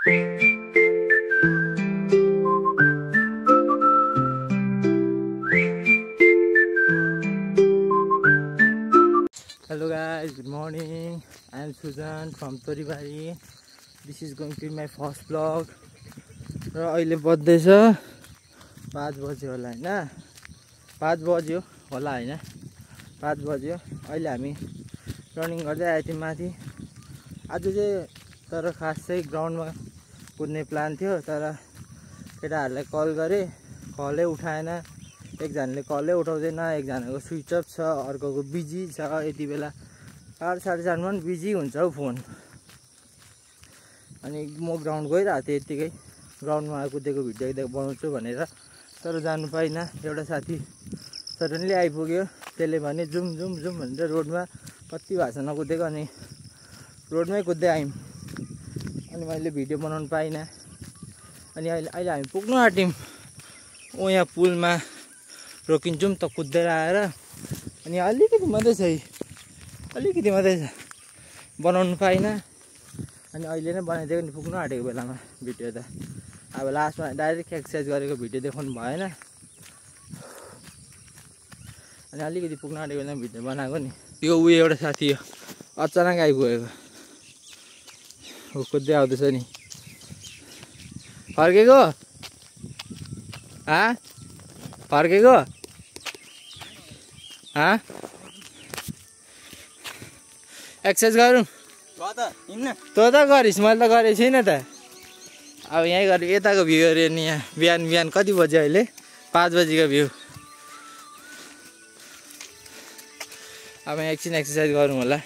Hello guys, good morning. I am Sujan from Toribari. This is going to be my first vlog. र अहिले बज्दैछ 5 बज्यो होला हैन 5 बज्यो होला हैन 5 बज्यो अहिले हामी रनिङ गर्दै आए थियौं माथि आज चाहिँ तर खास चाहिँ ग्राउन्डमा कुद्ने प्लान थियो तर केटाहरुलाई कल गरे कलै उठाएन एकजनाले कलै उठाउँदैन एकजनाको स्विच अफ छ अर्कोको बिजी छ यति बेला 8:30 मा बिजी हुन्छ हौ फोन अनि म ग्राउन्ड गइरहेको थिएँ यतिकै ग्राउन्डमा कुदेको भिडियो बनाउँछु भनेर तर जानु पाइनँ एउटा साथी सडनली आइपुग्यो त्यसले भने जुम जुम जुम भनेर रोडमा कति भाषा नकुदेको अनि रोडमै कुद्दै आयौँ अनि मैले भिडियो बनाउन पाइनँ अनि अहिले हामी पुग्नु आँट्यौँ ओ यहाँ पुलमा रोकिन्छौँ त कुद्दै आएर अनि अलिकति मात्रै छ बनाउनु पाइनँ अनि अहिले नै बनाइदिएको नि पुग्नु आँटेको बेलामा भिडियो त अब लास्टमा डाइरेक्ट एक्सर्साइज गरेको भिडियो देखाउनु भएन अनि अलिकति पुग्नु आँटेको बेलामा भिडियो बनाएको नि यो ऊ एउटा साथी हो अचानक आइपुगेको कुद्दै आउँदैछ नि फर्केको फर्केको एक्सर्साइज गरौँ तँ त गरिस् मैले त गरेको छैन त अब यहीँ गरेँ यताको भ्यू हेऱ्यो नि यहाँ बिहान कति बज्यो अहिले 5 बजीको भ्यू अब एकछिन एक्सर्साइज गरौँ होला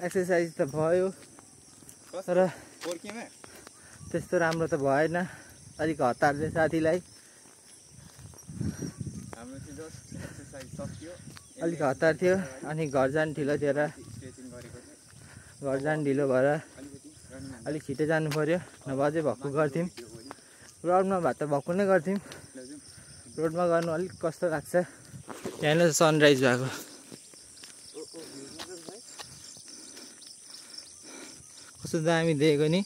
एक्सर्साइज त भयो तर त्यस्तो राम्रो त भएन अलिक हतार थियो साथीलाई अलिक हतार थियो अनि घर जानु ढिलो थियो र घर जानु ढिलो भएर अलिक छिटो जानु पर्यो नभए चाहिँ भक्कु गर्थ्यौँ ग्राउन्डमा भए त भक्कु नै गर्थ्यौँ रोडमा गर्नु अलिक कस्तो लाग्छ यहाँनिर सनराइज भएको कस्तो दामी देखेको नि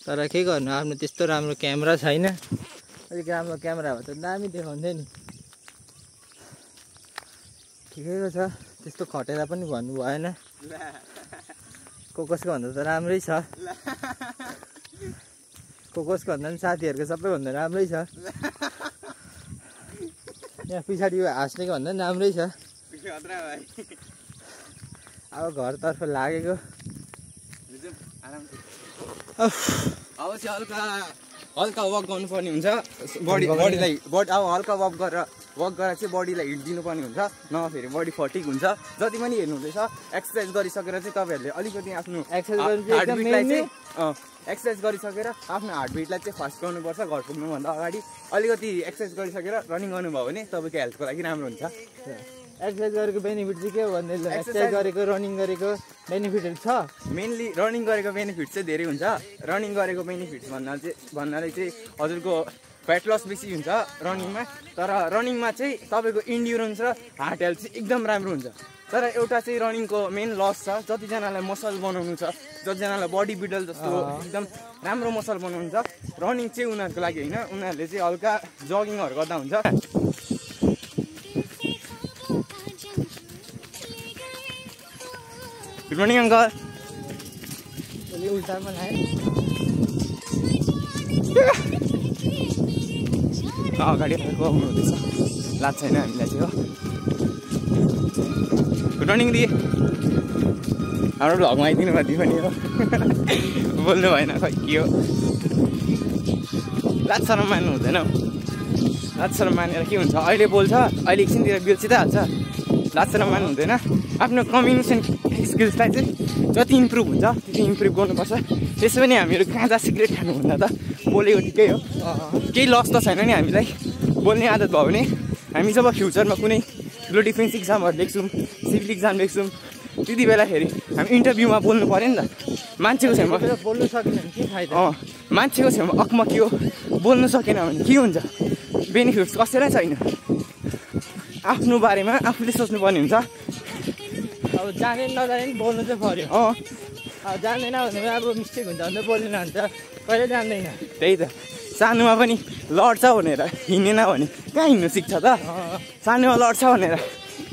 तर के गर्नु आफ्नो त्यस्तो राम्रो क्यामेरा छैन अलिक राम्रो क्यामेरा भए त दामी देखाउँथ्यो नि ठिकैको छ त्यस्तो खटेर पनि भन्नु भएन कोकसको भन्दा त राम्रै छ कोकसको भन्दा पनि साथीहरूको सबैभन्दा राम्रै छ यहाँ पछाडि हाँस्नेको भन्दा पनि राम्रै छ अब घरतर्फ लागेको अब चाहिँ हल्का वक गर्नुपर्ने हुन्छ बडीलाई अब हल्का वक गरेर चाहिँ बडीलाई हिट दिनुपर्ने हुन्छ नभए फेरि बडी फटिक हुन्छ जति पनि हेर्नुहुँदैछ एक्सर्साइज गरिसकेर चाहिँ तपाईँहरूले अलिकति आफ्नो एक्सर्साइज गरिसकेर आफ्नो हार्टबिटलाई चाहिँ फास्ट गर्नुपर्छ घर पुग्नुभन्दा अगाडि अलिकति एक्सर्साइज गरिसकेर रनिङ गर्नुभयो भने तपाईँको हेल्थको लागि राम्रो हुन्छ एक्सर्साइज गरेको बेनिफिट चाहिँ के हो भन्दै एक्सर्साइज गरेको रनिङ गरेको बेनिफिटहरू छ मेनली रनिङ गरेको बेनिफिट चाहिँ धेरै हुन्छ रनिङ गरेको बेनिफिट्स भन्नाले चाहिँ हजुरको फ्याट लस बेसी हुन्छ रनिङमा तर रनिङमा चाहिँ तपाईँको इन्ड्युरेन्स र हार्ट हेल्थ चाहिँ एकदम राम्रो हुन्छ तर एउटा चाहिँ रनिङको मेन लस छ, जतिजनालाई मसल बनाउनु छ, जतिजनालाई बडी बिल्डर जस्तो एकदम राम्रो मसल बनाउनु छ, रनिङ चाहिँ उनीहरूको लागि होइन, उनीहरूले चाहिँ हल्का जगिङहरू गर्दा हुन्छ। Good morning uncle. उल्टा बनाए अगाडि आउनु हुँदैछ, लाज छैन हामीलाई चाहिँ हो। गुड मर्निङ दिदी, हाम्रो भ्लगमा आइदिनु भयो पनि हो, बोल्नु भएन खै के हो, लाज शरम मान्नु हुँदैन हौ, लाज शरम मानेर के हुन्छ, अहिले बोल्छ अहिले एकछिनतिर बिल्छिँदै हाल्छ, लाज शरम मान्नु हुँदैन। आफ्नो कम्युनिकेसन स्किल्सलाई चाहिँ जति इम्प्रुभ हुन्छ त्यति इम्प्रुभ गर्नुपर्छ। त्यसो पनि हामीहरू गाँजा सिगरेट खानुभन्दा त बोलेको ठिकै हो, केही लस त छैन नि हामीलाई, बोल्ने आदत भयो भने हामी जब फ्युचरमा कुनै ठुलो डिफेन्स इक्जामहरू लेख्छौँ, सिभिल इक्जाम लेख्छौँ, त्यति बेलाखेरि हामी इन्टरभ्यूमा बोल्नु पऱ्यो नि त, मान्छेको छेउमा बोल्नु सकेन भने के फाइदा, मान्छेको छेउमा अकमकियो बोल्नु सकेन भने के हुन्छ, बेनिफिट्स कसैलाई छैन। आफ्नो बारेमा आफूले सोच्नुपर्ने हुन्छ। अब जाने नजाने पनि बोल्नु चाहिँ पऱ्यो। अब जान्दैन भने अब मिस्टेक हुन्छ भने बोल्दैन भने त कहिले जान्दैन। त्यही त, सानोमा पनि लड्छ भनेर हिँडेन भने कहाँ हिँड्नु सिक्छ त, सानोमा लड्छ भनेर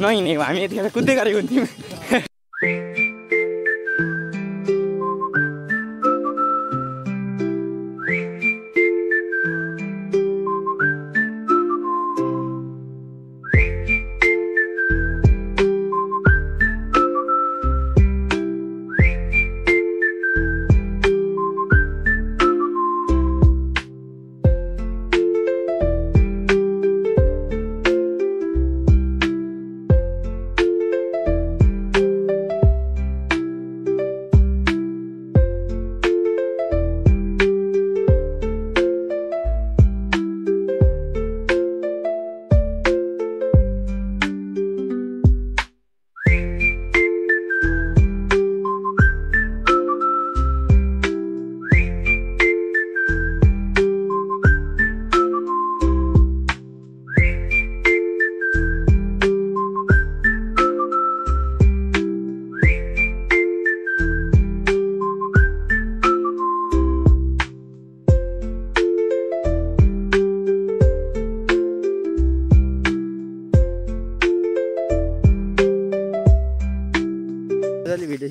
नहिँडेको हामी यतिखेर कुद्दै गरेको हुन्थ्यौँ।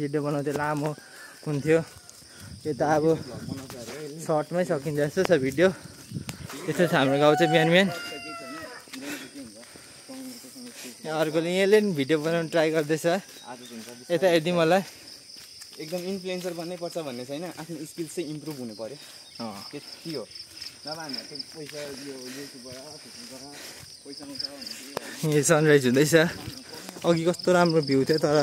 भिडियो बनाउँदै लामो हुन्थ्यो, यो त अब सर्टमै सकिन्छ जस्तो छ भिडियो। त्यस्तो छ हाम्रो गाउँ चाहिँ बिहान बिहान। अर्कोले यहाँले नि भिडियो बनाउनु ट्राई गर्दैछ, यता हेर्दी मलाई एकदम इन्फ्लुएन्सर बन्नै पर्छ भन्ने छैन, आफ्नो स्किल्स चाहिँ इम्प्रुभ हुनु पऱ्यो, त्यति हो। नभए हामीहरू पैसा यो युट्युबबाट पैसा आउँछ भने यहाँ सनराइज हुँदैछ। अघि कस्तो राम्रो भ्यू थियो, तर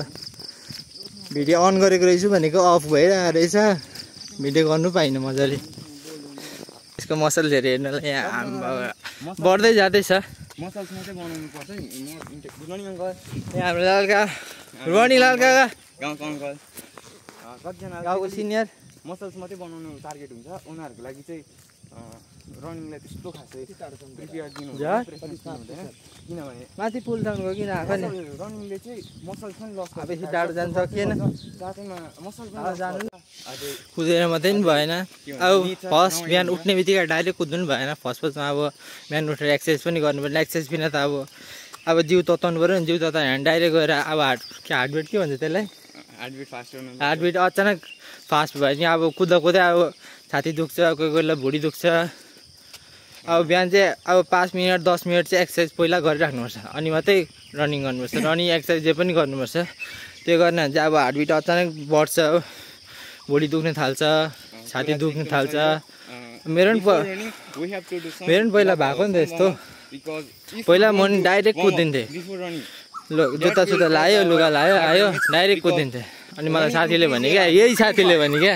भिडियो अन गरेको रहेछु भनेको अफ भइरहेको रहेछ, भिडियो गर्नु पाइनँ मजाले। यसको मसल धेरै हेर्नलाई यहाँ बढ्दै जाँदैछ। मसल्समा चाहिँ बनाउनु पर्छ नि। Good morning uncle. यहाँ हाम्रो लालका, गुड मर्निङ लालका, गाउँको अङ्कल, कतिजना गाउँको सिनियर। मसल्स मात्रै बनाउनु टार्गेट हुन्छ, उनीहरूको लागि चाहिँ रनिङलाई त्यस्तो खासै प्रिपेयर दिनु हुँदैन, किनभने माथि पुल जानुको किन आएको नि, रनिङले चाहिँ मसल्स पनि लस गर्छ। बेसी टाढो जानु सकिएन, साथैमा मसल जानु कुदेर मात्रै पनि भएन। अब फर्स्ट बिहान उठ्ने बित्तिकै डाइरेक्ट कुद्नु पनि भएन। फर्स्टमा अब बिहान उठेर एक्सर्साइज पनि गर्नु पर्ने, एक्सर्साइज बिना त अब जिउ तताउनु पऱ्यो नि, जिउ ततायो भने डाइरेक्ट गएर अब हार्टबिट के भन्छ त्यसलाई, हार्टबिट फास्ट गर्नु, हार्टबिट अचानक फास्ट भयो नि। अब कुद्दा कुद्दै अब छाती दुख्छ, कोही कोहीलाई भुँडी दुख्छ। अब बिहान चाहिँ अब 5 मिनट 10 मिनट चाहिँ एक्सर्साइज पहिला गरिराख्नुपर्छ, अनि मात्रै रनिङ गर्नुपर्छ। रनिङ एक्सर्साइज जे पनि गर्नुपर्छ, त्यो गर्ने भने चाहिँ अब हार्टबिट अचानक बढ्छ, भुँडी दुख्न थाल्छ, छाती दुख्न थाल्छ। मेरो पनि पहिला भएको नि त यस्तो। पहिला म डाइरेक्ट कुदिन्थेँ, जुत्ता सुत्ता लायो, लुगा लायो, आयो डाइरेक्ट कुदिन्थेँ। अनि मलाई साथीले भने क्या, यही साथीले भने क्या,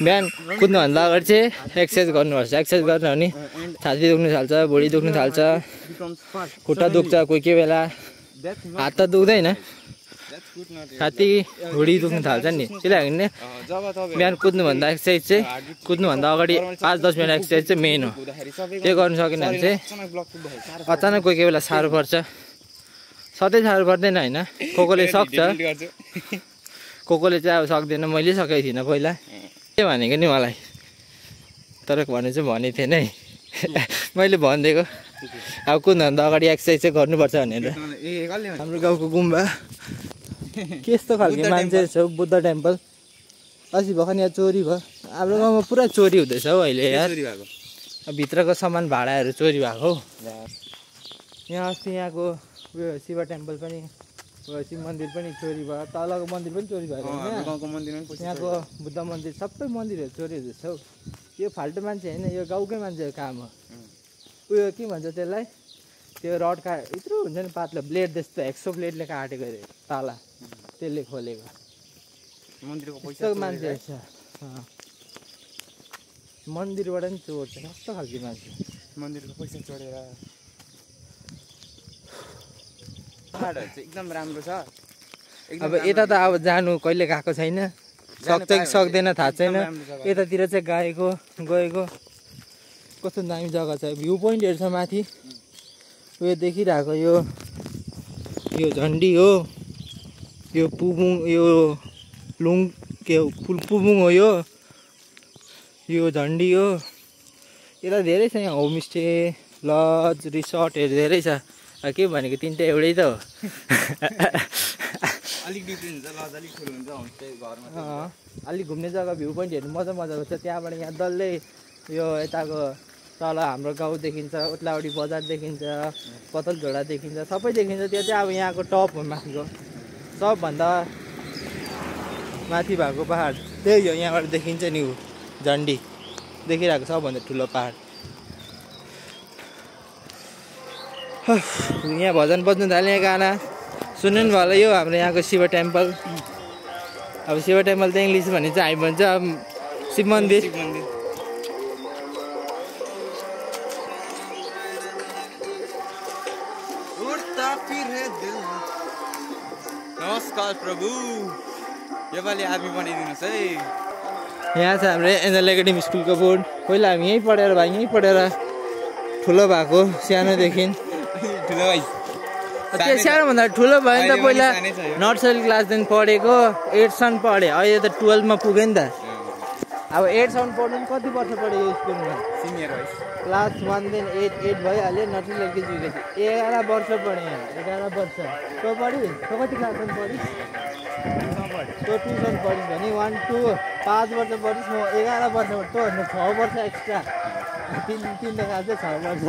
बिहान कुद्नुभन्दा अगाडि चाहिँ एक्सर्साइज गर्नुपर्छ। एक्सर्साइज गर्नु भने छाती दुख्नु थाल्छ, भुँडी दुख्नु थाल्छ, खुट्टा दुख्छ, कोही कोही बेला हात त दुख्दैन, छाती भुँडी दुख्नु थाल्छ नि। त्यही लागि नि बिहान कुद्नुभन्दा एक्सर्साइज चाहिँ, कुद्नुभन्दा अगाडि 5-10 मिनट एक्सर्साइज चाहिँ मेन हो। त्यो गर्नु सकेन भने चाहिँ अचानक कोही कोही बेला साह्रो पर्छ। सधैँ साह्रो पर्दैन होइन कोकोले सक्छ कोकोले चाहिँ अब सक्दैन मैले सकेको थिइनँ पहिला के भनेको नि मलाई तर भने चाहिँ भनेको थिएन है मैले भनिदिएको अब कुनभन्दा अगाडि एक्सर्साइज चाहिँ गर्नुपर्छ भनेर हाम्रो गाउँको गुम्बा के यस्तो खालको मान्छे छ बुद्ध टेम्पल अस्ति भर्खर यहाँ चोरी भयो हाम्रो गाउँमा पुरा चोरी हुँदैछ हौ अहिले यार भित्रको सामान भाडाहरू चोरी भएको हौ यहाँ अस्ति यहाँको उयो शिव टेम्पल पनि शिव मन्दिर पनि चोरी भयो तलको मन्दिर पनि चोरी भयो यहाँको बुद्ध मन्दिर सबै मन्दिरहरू चोरी हुँदैछ हौ यो फाल्टो मान्छे होइन यो गाउँकै मान्छेको काम हो उयो के भन्छ त्यसलाई त्यो रड यत्रो हुन्छ नि पातलो ब्लेड जस्तो हेक्सो ब्लेडले काटेको अरे ताला त्यसले खोलेको मन्दिरको मान्छे छ मन्दिरबाट नि चोर्छ कस्तो खालको मान्छे मन्दिरको पैसा चोरेर पहाडहरू चाहिँ एकदम राम्रो छ अब यता त अब जानु कहिले गएको छैन सक्छ कि सक्दैन थाहा छैन यतातिर चाहिँ गएको कस्तो दामी जग्गा छ भ्यू पोइन्टहरू छ माथि उयो देखिरहेको यो झन्डी हो यो पुबुङ यो लुङ के हो पुबुङ हो यो झन्डी हो यता धेरै छ यहाँ होमस्टे लज रिसोर्टहरू धेरै छ के भनेको तिनवटा एउटै त हो अलिक डिफ्रेन्ट हुन्छ लज अलिक ठुलो हुन्छ होमस्टे घरमा अलिक घुम्ने जग्गा भ्यू पोइन्टहरू मजाको छ त्यहाँबाट यहाँ डल्लै यो यताको तल हाम्रो गाउँ देखिन्छ ओत्लावडी बजार देखिन्छ पतलझोडा देखिन्छ सबै देखिन्छ त्यो चाहिँ अब यहाँको टप हो माथिको सबभन्दा माथि भएको पहाड त्यही हो यहाँबाट देखिन्छ नि झन्डी देखिरहेको सबभन्दा ठुलो पहाड यहाँ भजन बज्नु थाल्यो यहाँ गाना सुन्नु नि भयो यो हाम्रो यहाँको शिव टेम्पल अब शिव टेम्पल त इङ्ग्लिस भने चाहिँ हामी भन्छ अब शिव मन्दिर नमस्कार प्रभु योपालि आर्मी बनाइदिनुहोस् है यहाँ छ हाम्रो एन्जल एकाडेमी स्कुलको बोर्ड पहिला हामी यहीँ पढेर ठुलो भएको सानोदेखि ठुलो भाइ त्यो सानोभन्दा ठुलो भयो नि त पहिला नर्सरी क्लासदेखि पढेको 8सम्म पढेँ अहिले त 12मा पुगेँ नि त अब 8सम्म पढ्नु कति वर्ष पढ्यो यो स्कुलमा सिनियर भाइ क्लास 1देखि 8 भइहाल्यो नर्सरी एलकेजी युकेजी 11 वर्ष पढेँ 11 वर्ष तँ पढि तँ कति क्लाससम्म पढिस् तँ ट्युसन पढिस् भने 1 2 5 वर्ष पढिस् म 11 वर्ष तँ 6 वर्ष एक्स्ट्रा तिन देखा चाहिँ 6 वर्ष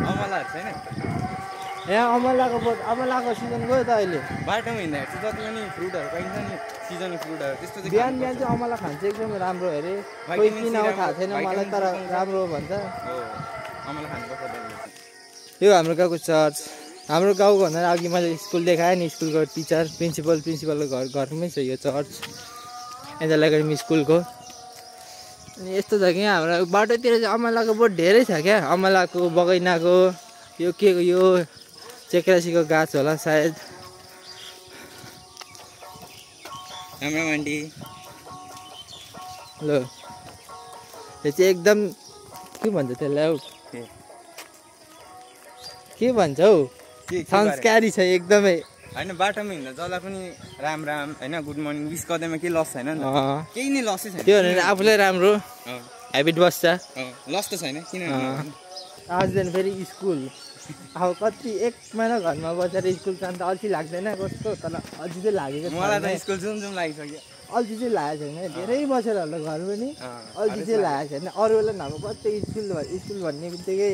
अमलाहरू छैन यहाँ अमलाको सिजन गयो त अहिले बाटोमा हिँड्दाखेरि चाहिँ जति पनि फ्रुटहरू पाइन्छ नि सिजनल फ्रुटहरू त्यस्तो चाहिँ बिहान चाहिँ अमला खान्छ एकदमै राम्रो अरे कोही किन हो थाहा छैन मलाई तर राम्रो भन्छ अमला खानुपर्छ यो हाम्रो गाउँको चर्च हाम्रो गाउँको भन्दा अघि मैले स्कुल देखाएँ नि स्कुलको टिचर प्रिन्सिपलको घरमै छ यो चर्च एन्जल एकाडेमी स्कुलको अनि यस्तो छ कि यहाँ हाम्रो बाटोतिर चाहिँ अमलाको बोट धेरै छ क्या अमलाको बगैनाको यो के यो चेक्रासीको गाछ होला सायद हाम्रो आन्टी ल यो चाहिँ एकदम के भन्छ त्यसलाई हौ के भन्छ हौ संस्कारी छ एकदमै होइन बाटोमा हिँड्दा जसलाई पनि राम होइन गुड मर्निङ विस गर्दैमा केही लस छैन नि केही नै लसै छैन त्यो भने आफूलाई राम्रो हेबिट बस्छ लस त छैन किन आजदेखि फेरि स्कुल अब कति 1 महिना घरमा बसेर स्कुल जान त अल्छी लाग्दैन कस्तो तर अझै चाहिँ लागेको मलाई त स्कुल जुन लागिसक्यो अल्छी चाहिँ लागेको छैन धेरै बसेर होला घर पनि अल्छी चाहिँ लागेको छैन अरू बेला नभए कति स्कुल भन्ने बित्तिकै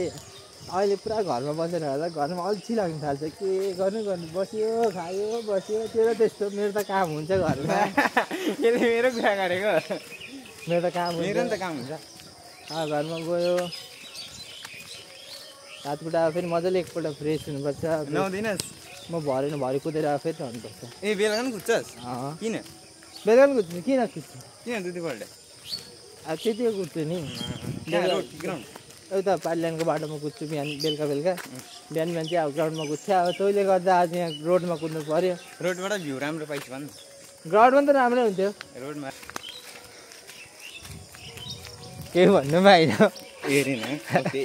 अहिले पुरा घरमा बसेर होला घरमा अल्छी लाग्नु थाल्छ के गर्नु बस्यो खायो बस्यो त्यो त त्यस्तो मेरो त काम हुन्छ घरमा यसले मेरो कुरा गरेको मेरो त काम मेरो त काम हुन्छ घरमा गयो हातखुट्टा फेरि मजाले एकपल्ट फ्रेस हुनुपर्छ नहुँदैनस् म भरि कुदेर फेरि हुनुपर्छ ए बेलुका पनि कुद्छस् किन बेलुका पनि कुद्छु किन कुद्छु किन दुईपल्ट अब त्यति कुद्छु नि एउटा पाइलाइनको बाटोमा कुद्छु बिहान बेलुका बिहान चाहिँ अब ग्राउन्डमा कुद्छु अब तैँले गर्दा आज यहाँ रोडमा कुद्नु पऱ्यो रोडबाट भ्यू राम्रो पाइस् भन् ग्राउन्डमा त राम्रै हुन्थ्यो रोडमा केही भन्नु पाइन हेरेन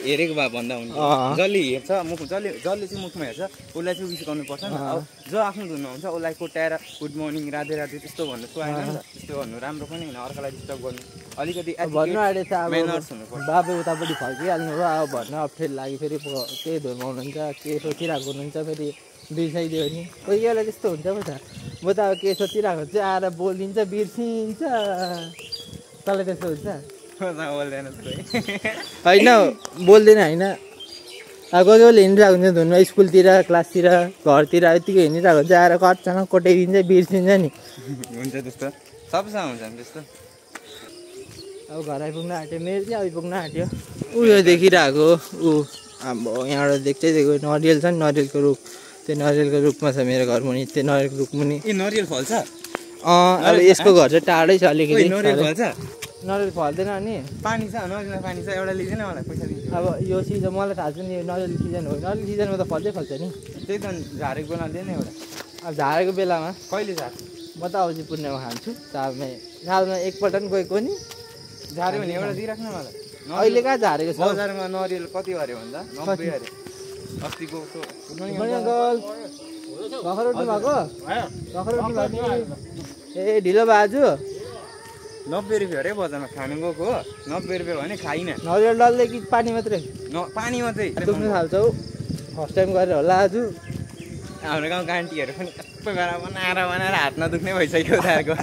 हेरेको भए भन्दा हुन्छ जसले हेर्छ मुख जसले चाहिँ मुखमा हेर्छ उसलाई चाहिँ विस गर्नुपर्छ नि अब जो आफ्नो धुनमा हुन्छ उसलाई कोट्याएर गुड मर्निङ राधे राधे त्यस्तो भन्नु सुहाएन नि त त्यस्तो भन्नु राम्रो पनि होइन अर्कालाई डिस्टर्ब गर्नु अलिकति भन्नु आँटे त अब मेनर्स हुनुपर्छ बाबु उतापट्टि फर्किहाल्नु भयो अब भन्न अप्ठ्यारो लाग्यो फेरि के धुनमा हुनुहुन्छ के सोचिरहेको हुनुहुन्छ फेरि बिर्साइदियो भने कोही बेला त्यस्तो हुन्छ पो त म त अब के सोचिरहेको हुन्छ आएर बोलिदिन्छ बिर्सिन्छ तँलाई त्यस्तो हुन्छ बोल्दैन होइन बोल्दैन होइन अब कोही कोहीले हिँडिरहेको हुन्छ धुनमा स्कुलतिर क्लासतिर घरतिर यतिकै हिँडिरहेको हुन्छ आएर कटसँग कोटाइदिन्छ बिर्सिन्छ नि हुन्छ त्यस्तो सबैसँग हुन्छ नि त्यस्तो अब घर आइपुग्न आँट्यो मेरो चाहिँ आइपुग्न आँट्यो उयो देखिरहेको ऊ अब यहाँबाट देख्दै दिएको नरियल छ नि नरियलको रुख त्यो नरियलको रुखमा छ मेरो घर मुनि त्यो नरियलको रुख मुनि ए नरियल फल्छ अब यसको घर चाहिँ टाढै छ अलिकति नरियल फल्छ नरियल फल्दैन नि पानी छ नरियलमा पानी छ एउटा लिँदैन मलाई पैसा दिन्छु अब यो सिजन मलाई थाहा छ नि नरियल सिजन हो नरियल सिजनमा त फल्दै फल्छ नि त्यही त झारेको बनाउँदैन एउटा अब झारेको बेलामा कहिले झार म त औँसी पूर्णिमा खान्छु सालमा एकपल्ट पनि गएको नि झाऱ्यो भने एउटा दिइराख्नु मलाई अहिले कहाँ झारेको छ बजारमा नरियल कति हार्यो भन्दा 90 हार्यो अस्तिको भर्खर उठ्नु भएको ए ढिलो बाजु 90 रुपियाँ अरे बजारमा खानु गएको हो 90 रुपियाँ भने खाइन नरियल डल्लै कि पानी मात्रै पानी मात्रै दुख्नु थाल्छौ फर्स्ट टाइम गरेर होला आज हाम्रो गाउँको आन्टीहरू पनि सबै बनाएर हात नदुख्ने भइसक्यो उनीहरूको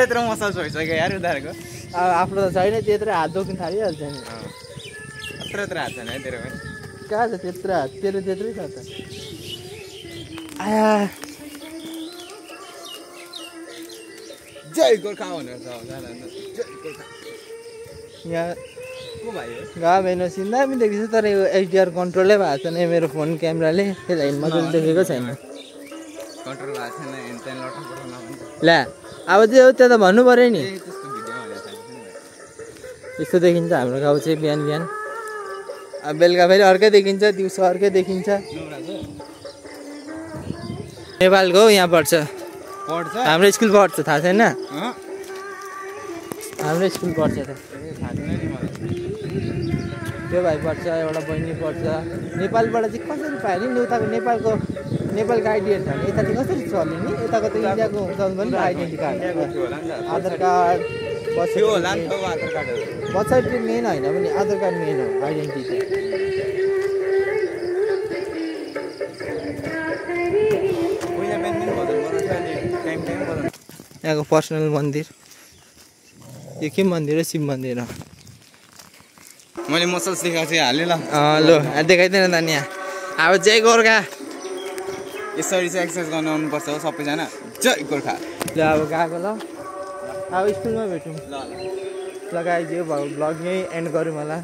यत्रो मसाज भइसक्यो यार उनीहरूको अब आफ्नो त छैन त्यत्रो हात दुख्नु थालिहाल्छ नि यत्रो हात छैन है तेरो पनि कहाँ छ त्यत्रो हात तेरो त्यत्रै छ त आया जय गोर्खा भनेर यहाँ को भाइ हो गाउँ हेर्नु सिन्दा पनि देख्दैछ तर यो एचडिआर कन्ट्रोलै भएको छैन मेरो फोन क्यामेराले त्यसलाई मजाले देखेको छैन कन्ट्रोल भएको छैन हेनतेन लट्ठा पठाउन भन्छ ल्या अब चाहिँ त्यो त भन्नु पऱ्यो नि त्यस्तो भिडियोमा हालेर यस्तो देखिन्छ हाम्रो गाउँ चाहिँ बिहान बिहान अब बेलुका फेरि अर्कै देखिन्छ दिउँसो अर्कै देखिन्छ नेपालको हो यहाँ पढ्छ हाम्रो स्कुल पढ्छ थाहा छैन हाम्रो स्कुल पढ्छ त त्यो भाइ पढ्छ एउटा बहिनी पढ्छ नेपालबाट चाहिँ कसरी पायो नि उताको नेपालको आइडिहरू छ भने यता चाहिँ कसरी चल्यो नि यताको त इन्डियाको हुन्छ भने आइडेन्टिटी कार्ड आधार कार्ड बर्थ सर्टिफिकेट मेन होइन भने आधार कार्ड मेन हो आइडेन्टिटी यहाँको पर्सनल मन्दिर यो के मन्दिर हो शिव मन्दिर हो मैले मसल्स देखाएको चाहिँ हालेँ ल ल देखाइदिएन त नि अब जय गोर्खा यसरी चाहिँ एक्सर्साइज गर्न आउनुपर्छ हो सबैजना जय गोर्खा ल अब गएको ल अब स्कुलमा भेटौँ ल लगाइदियो भ्लग यहीँ एन्ड गरौँ होला